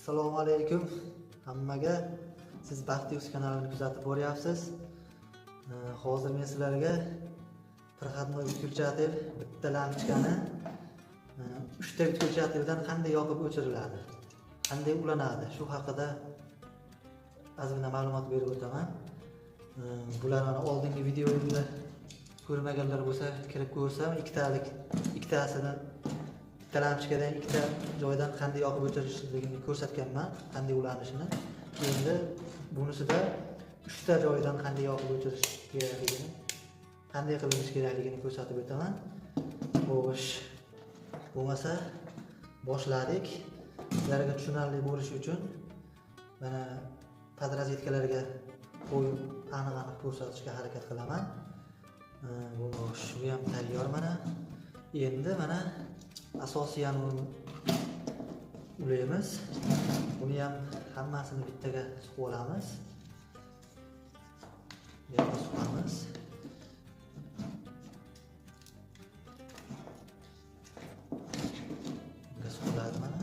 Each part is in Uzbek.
Assalomu alaykum hammaga. Siz Baxtiyuz kanalini kuzatib boryapsiz. Hozir men sizlarga проходной выключатель bitta lampochkani uchta выключательdan qanday yoqib o'chiriladi, qanday ulanadi, shu haqida ozgina ma'lumot berib o'taman. Bular mana oldingi videoimda ko'rmaganlar bo'lsa kirib ko'rsam, ikkitasini bitta lampochkadan ikkita joydan qanday yoqib o'chirishligini ko'rsatganman, qanday ulanishini. Endi bunisida uchta joydan qanday yoqib o'chirish kerakligini, qanday qilinishi kerakligini ko'rsatib o'taman. Xo'sh, bo'lmasa boshladik. Sizlarga tushunarli bo'lishi uchun mana podrozetkalarga qo'yib aniq-aniq ko'rsatishga harakat qilaman. Xo'sh, bu ham tayyor mana. Endi mana asosiy ulaymiz. Buni ham hammasini bittaga suqib olamiz. Bu yoqqa suqamiz. Bunga suqiladi mana.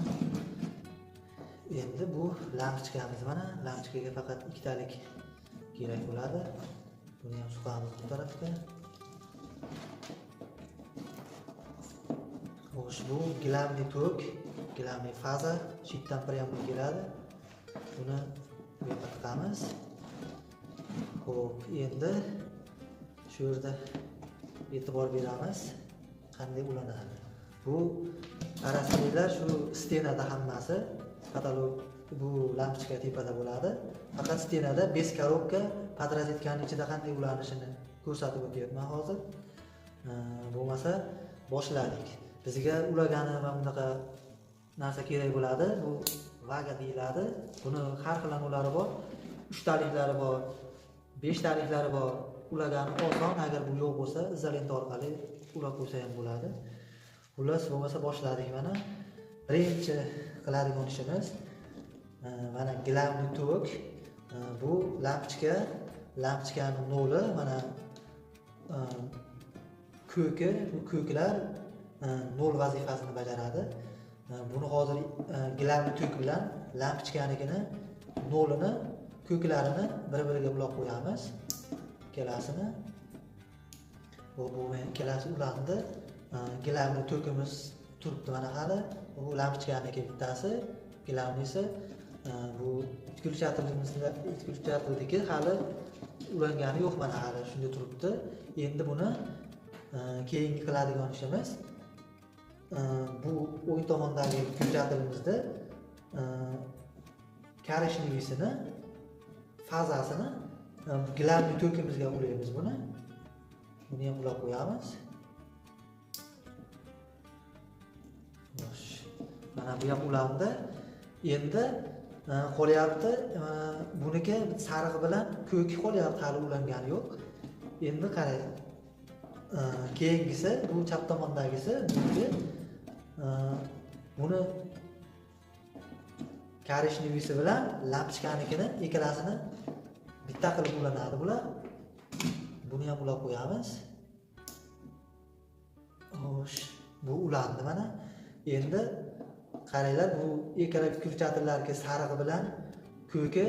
Endi bu lampochkamiz mana. Lampochkaga faqat ikkitalik kerak bo'ladi. Buni ham suqamiz bu tarafga. Xo'sh, bu gilamli tok, gilamli faza, shitdan prямой keladi. Buni bu yoqqa tiqamiz. Xo'p, endi shu yerda e'tibor beramiz, qanday ulanadi. Bu qarasanglar, shu stenada hammasi katalog, bu lampochka tepada bo'ladi. Faqat stenada 5 korobka podrozetkaning ichida qanday ulanishini ko'rsatib o'tyapman hozir. Bo'lmasa boshladik. Bizga ulagani va bunaqa narsa kerak bo'ladi. Bu vaga deyiladi. Buni har xil anulari bor. 3 taliklari bor, 5 taliklari bor. Ulagani oson, agar bu yo'q bo'lsa, izolenta orqali ulab qo'ysa ham bo'ladi. Xullas, bo'lmasa boshladik mana. Birinchi qiladigan ishimiz mana gilamli tok. Bu lampochka, lampochkaning noli mana ko'ki, bu ko'klar nol vazifasini bajaradi. Buni hozir gilamli tok bilan lampochkanikini nolini, ko'klarini bir-biriga ulab qo'yamiz. Ikkalasini. Bu ikkalasi ulandi. Gilamli tokimiz turibdi mana hali. Bu lampochkaniki bittasi, gilamlisi bu выключателімizniki hali ulangani yo'q, mana hali shunday turibdi. Endi buni keyingi qiladigan ishimiz bu o'ng tomondagi выключателimizda korishnivisini fazasini gilamli tokimizga ulaymiz buni. Buni ham ulab qo'yamiz. Xo'sh, mana bu ham ulandi. Endi qolyapti buniki sariq bilan ko'ki qolyapti, hali ulangani yo'q. Endi qarang, keyingisi bu chap tomondagisi, buniki buni korishnivisi bilan lampochkanikini ikkalasini bitta qilib ulanadi bular. Buni ham ulab qo'yamiz. Xo'sh, bu ulandi mana. Endi qaranglar, bu ikkala выключательlarga sarig'i bilan ko'ki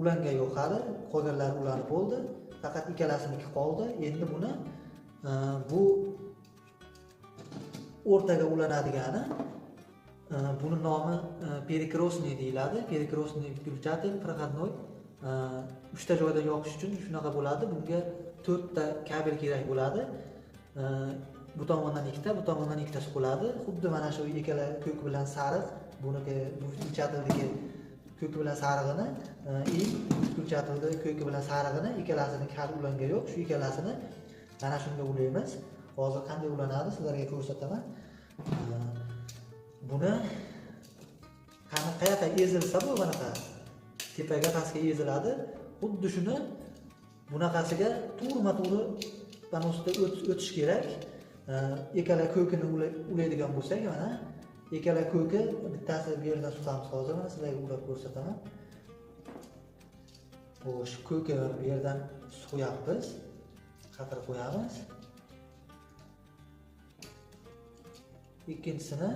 ulangan yo'q hali, qolganlari ulanib bo'ldi. Faqat ikkalasiniki qoldi. Endi buni bu o'rtaga ulanadigani, buni nomi перекрестный deyiladi. Перекрестный выключатель проходной. 3 ta joyda yoqish uchun shunaqa bo'ladi. Bunga 4 ta kabel kerak bo'ladi. Bu tomondan ikkita, bu tomondan ikkita suqiladi. Xuddi mana shu ikkala ko'k bilan sariq, buniki bu выключательdagi ko'k bilan sarig'ini, выключательda ko'ki bilan sarig'ini ikkalasini hali ulangan yo'q. Shu ikkalasini mana shunga ulaymiz. Hozir qanday ulanadi sizlarga ko'rsataman. Buni qayerqa ezilsa, bu bunaqa tepaga pastga eziladi. Xuddi shuni bunaqasiga to'g'rima-to'g'ri mana ustida o'tish kerak. Ikkala ko'kini ulaydigan bo'lsak, mana ikkala ko'ki bittasi bu yerdan suqamiz hozir, mana sizlarga ulab ko'rsataman. Xo'sh, ko'ki bu yerdan suqyapmiz, qatirib qo'yamiz. Ikkinchisini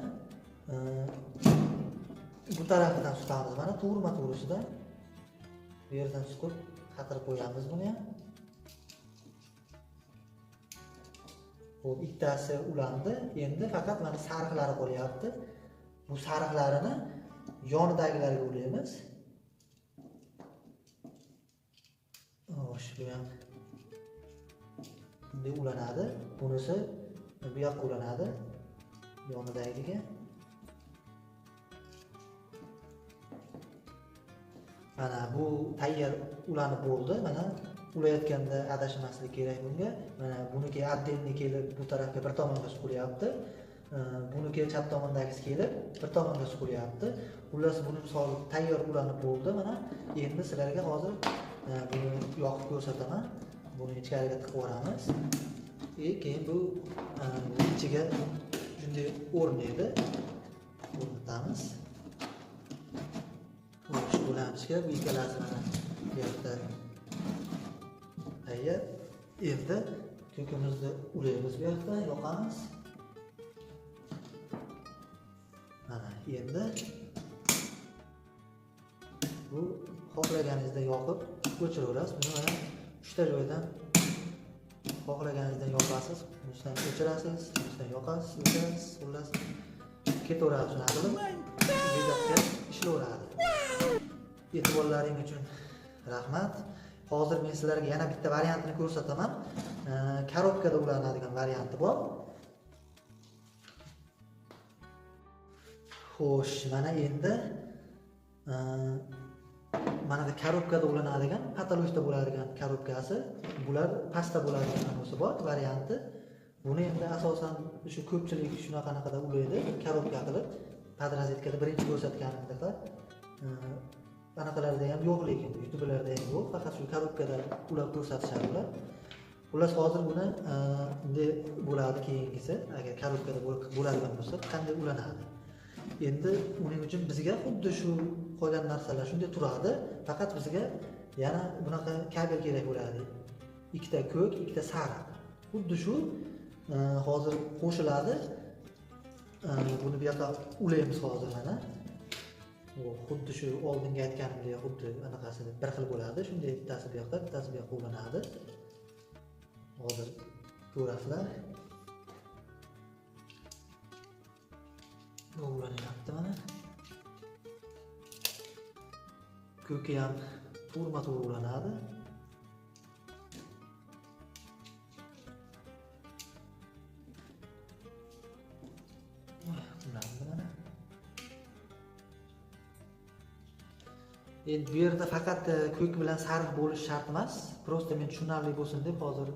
bu tarafidan suqamiz. Mana to'g'rima-to'g'risidan bu yerdan suqib qatirib qo'yamiz buni ham. Xo'p, ikkitasi ulandi. Endi faqat mana sariqlari qolyapti. Bu sariqlarini yonidagilarga ulaymiz. Xo'sh, bu ham bunday ulanadi. Bunisi bu yoqqa ulanadi, yonidagiga. Mana bu tayyor ulanib bo'ldi. Mana ulayotganda adashmaslik kerak bunga. Mana buniki отдельно kelib bu tarafga bir tomonga suqilyapti. Buniki chap tomondagisi kelib bir tomonga suqilyapti. Xullas, buni misol tayyor ulanib bo'ldi. Mana endi sizlarga hozir buni yoqib ko'rsataman. Buni ichkariga tiqib yuboramiz. Keyin bu ichiga shunday o'rnaydi. O'rnatamiz. Xo'sh, bu lampochka bu ikkalasi mana bu yerda tayyor. Endi ko'kimizni ulaymiz bu yoqda, yoqamiz. Mana endi bu xohlaganingizda yoqib o'chiraverasiz. Buni mana 3 ta joydan xohlaganingizdan yoqasiz, bunisidan o'chirasiz, bunisidan yoqasiz, o'chirasiz, xullas ketaveradi shunaqa qilib. Bezakka ishlayveradi. E'tiborlaring uchun rahmat. Hozir men sizlarga yana bitta variantini ko'rsataman. Korobkada ulanadigan varianti bor. Xo'sh, mana endi mana bu korobkada ulanadigan, patolochda bo'ladigan korobkasi, bular pastda bo'ladigan anisi bor varianti. Buni endi asosan shu ko'pchilik shunaqa anaqada ulaydi, korobka qilib, podrozetkada birinchi ko'rsatganimda anaqalarda ham yo'q, lekin YouTube'larda ham yo'q, faqat shu korobkada ulab ko'rsatishadi ular. Xullas, hozir buni bunday bo'ladi keyingisi, agar korobkada bo'ladigan bo'lsa, qanday ulanadi? Endi uning uchun bizga xuddi shu qolgan narsalar shunday turadi, faqat bizga yana bunaqa kabel kerak bo'ladi. Ikkita ko'k, ikkita sariq. Xuddi shu hozir qo'shiladi. Buni bu yoqqa ulaymiz hozir mana. Xuddi shu oldingi aytganimdek xuddi anaqasi bir xil bo'ladi. Shunday bittasi bu yoqda, bittasi bu yoqqa ulanadi. Hozir ko'rasizlar. Bu ulanyapti mana. Ko'ki ham to'g'rima-to'g'ri ulanadi. Ulandi mana. Endi bu yerda faqat ko'k bilan sariq bo'lishi shart emas. Prosta men tushunarli bo'lsin deb hozir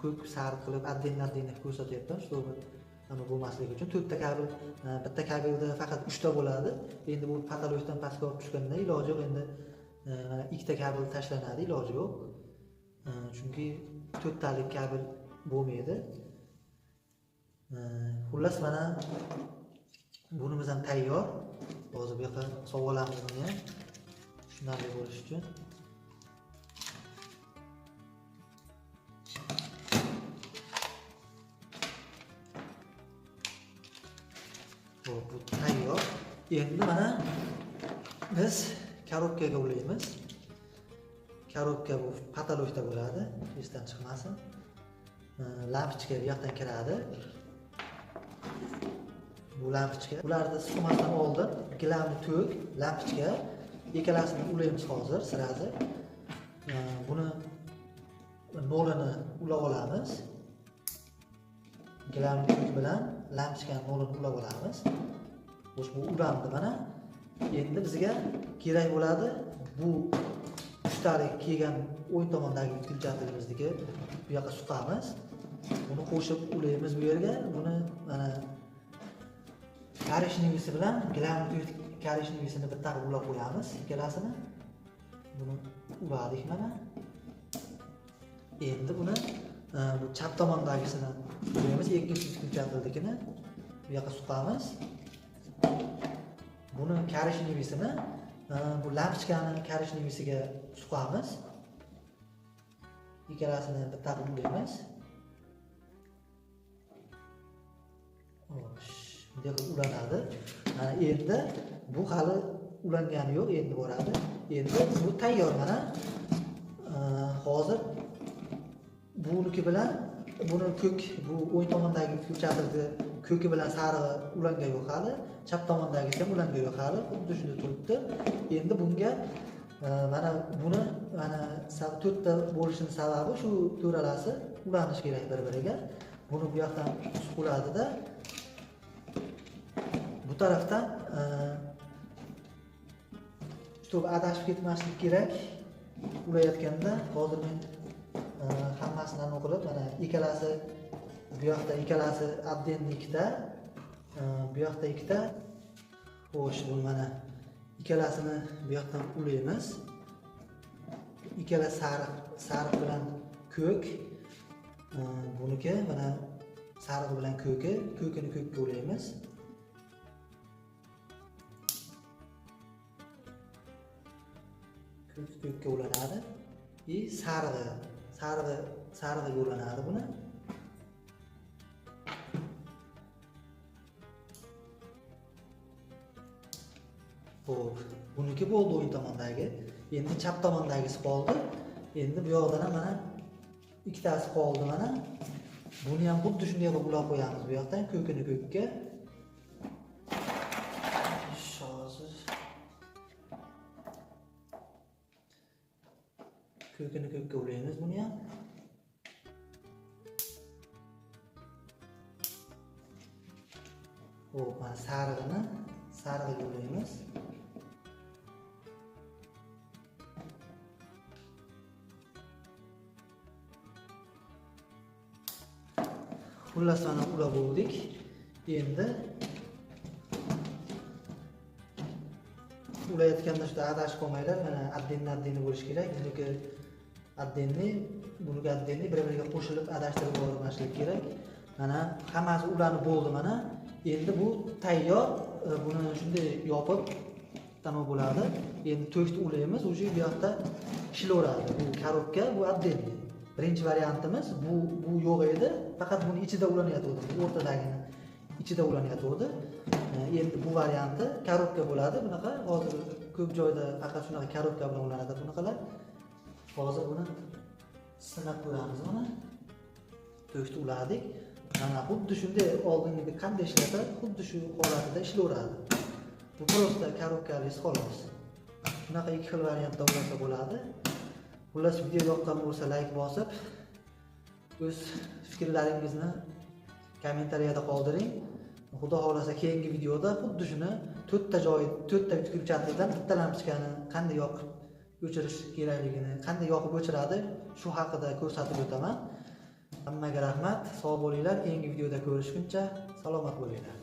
ko'k sariq qilib отдельно ko'rsatyapman, чтобы nima bo'lmasligi uchun. 4 ta kabel, bitta kabelda faqat 3 ta bo'ladi. Endi bu patolochdan pastga olib tushganda iloji yo'q, endi mana 2 ta kabel tashlanadi, iloji yo'q. Chunki 4 talik kabel bo'lmaydi. Xullas, mana bunimiz ham tayyor. Hozir bu yoqqa solib olamiz buni ham. Tushunarli bo'lishi uchun. Bu tayyor. Endi mana biz korobkaga ulaymiz. Korobka bu patolochda bo'ladi, esdan chiqmasin. Lampochka bu yoqdan kiradi. Bu lampochka. Ularni suqmasdan oldin gilamni to'k, lampochka ikkalasini ulaymiz hozir sirazi. Buni nolini ulab olamiz. Gilamni to'k bilan lampochkani nolini ulab olamiz. Xo'sh, bu ulandi mana. Endi bizga kerak bo'ladi bu uchtalik kelgan o'ng tomondagi выключателimizniki bu yoqqa suqamiz. Buni qo'shib ulaymiz bu yerga. Buni mana korishnevisi bilan gilamni korishnevisini bitta qilib ulab qo'yamiz ikkalasini. Buni uladik mana. Endi buni bu chap tomondagisini ulaymiz, ikkinchi выключателnikini bu yoqqa suqamiz. Buni korishnevisini bu lampochkani korishnevisiga suqamiz. Ikkalasini bitta qilib ulaymiz. Xo'sh, bunday qilib ulanadi. Mana endi Bu hali ulangani yo'q, endi boradi. Endi bu tayyor mana. Hozir buniki bilan buni ko'k, bu o'ng tomondagi ko'chatirni ko'ki bilan sarig'i ulanga yo'q hali, chap tomondagisi ham ulanga yo'q hali, xuddi shunday turibdi. Endi bunga mana buni mana to'rtta bo'lishini sababi shu to'ralasi ulanish kerak bir-biriga. Buni bu yoqdan suqiladida, bu tarafdan shu adashib ketmaslik kerak ulayotganda. Hozir men hammasini aniq qilib, mana ikkalasi bu yoqda, ikkalasi отдельно ikkita, bu yoqda ikkita. Xo'sh, bu mana ikkalasini bu yoqdan ulaymiz. Ikkala sariq, sariq bilan ko'k, buniki mana sariq bilan ko'ki, ko'kini ko'kka ulaymiz. Ko'k ko'kka ulanadi. И sarig'i, sarig'i sarig'iga ulanadi buni. Xo'p, buniki bo'ldi o'ng tomondagi. Endi chap tomondagisi qoldi. Endi bu yoqdan ham mana ikkitasi qoldi mana. Buni ham xuddi shunday qilib ulab qo'yamiz bu yoqdan, ko'kini ko'kka. Hozir ko'kini ko'kka ulaymiz buni ham. Xo'p, mana sarig'ini sarig'iga ulaymiz. Xullas, mana ulab bo'ldik. Endi ulayotganda juda adashib qolmanglar. Mana отдельно bo'lish kerak. Buniki отдельно, buniki отдельно, bir-biriga qo'shilib adashtirib yubormaslik kerak. Mana hammasi ulanib bo'ldi mana. Endi bu tayyor. Buni shunday yopib tamom bo'ladi. Endi to'kni ulaymiz, уже bu yoqda ishlaveradi. Bu korobka, bu отдельно. Birinchi variantimiz bu yo'q edi. Faqat buni ichida ulanayotgandi, o'rtadagini ichida ulanayotgandi. Endi bu varianti korobka bo'ladi. Bunaqa hozir ko'p joyda faqat shunaqa korobka bilan ulanadi bunaqalar. Hozir buni sinab ko'ramiz mana. To'kni uladik. Mana xuddi shunday oldingidek qanday ishlasa, xuddi shu holatida ishlayveradi. Bu prosta korobkalisi xolos. Shunaqa ikki xil variantda ulasa bo'ladi. Xullas, video yoqqan bo'lsa like bosib, o'z fikrlaringizni kommentariyada qoldiring. Xudo xohlasa keyingi videoda xuddi shuni to'rtta joy, to'rtta ko'chatdan bitta lampochkani qanday yoqib o'chirish kerakligini, qanday yoqib o'chiradi, shu haqida ko'rsatib o'taman. Hammaga rahmat, sog' bo'linglar. Keyingi videoda ko'rishguncha salomat bo'linglar.